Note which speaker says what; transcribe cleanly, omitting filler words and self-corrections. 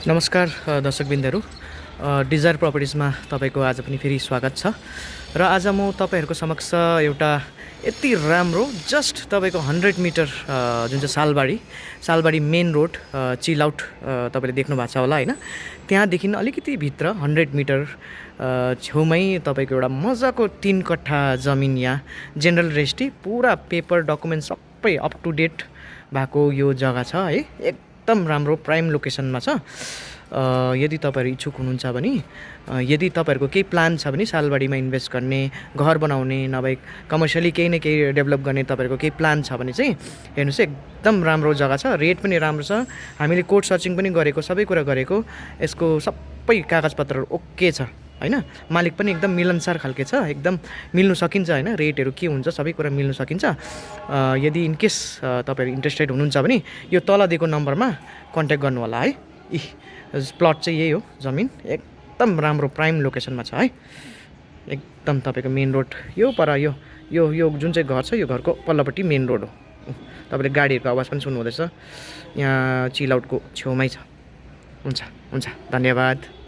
Speaker 1: नमस्कार दर्शकबिन्दहरू, डिजायर प्रपर्टिजमा तपाईँको आज पनि फेरि स्वागत छ। र आज म तपाईँहरूको समक्ष एउटा यति राम्रो जस्ट तपाईँको 100 मिटर जुन चाहिँ सालबारी मेन रोड चिल आउट तपाईँले देख्नु भएको छ होला हैन। त्यहाँदेखि अलिकति भित्र 100 मिटर छेउमै तपाईँको एउटा मजाको 3 कट्ठा जमिन यहाँ जेनरल रेजिस्ट्री पुरा पेपर डकुमेन्ट सबै अप टु डेट भएको यो जग्गा छ है। एकदम राम्रो प्राइम लोकेसनमा छ। यदि तपाईँहरू इच्छुक हुनुहुन्छ भने यदि तपाईँहरूको केही प्लान छ भने सालबारीमा इन्भेस्ट गर्ने, घर बनाउने, नभए कमर्सियली केही न केही डेभलप गर्ने तपाईँहरूको केही प्लान छ भने चाहिँ हेर्नुहोस्, एकदम राम्रो जग्गा छ। रेट पनि राम्रो छ। हामीले कोर्ट सर्चिङ पनि गरेको, सबै कुरा गरेको, यसको सबै कागजपत्रहरू ओके छ हैन। मालिक पनि एकदम मिलनसार खालके छ, एकदम मिल्नु सकिन्छ हैन। रेटहरू के हुन्छ सबै कुरा मिल्नु सकिन्छ। यदि इनकेस तपाईँहरू इन्ट्रेस्टेड हुनुहुन्छ भने यो तल दिएको नम्बरमा कन्ट्याक्ट गर्नु होला है। प्लट चाहिँ यही हो, जमिन एकदम राम्रो प्राइम लोकेसनमा छ है। एकदम तपाईँको मेन रोड यो पर यो यो यो जुन चाहिँ घर छ यो घरको पल्लोपट्टि मेन रोड हो। तपाईँले गाडीहरूको आवाज पनि सुन्नुहुँदैछ, यहाँ चिल आउटको छेउमै छ। हुन्छ धन्यवाद।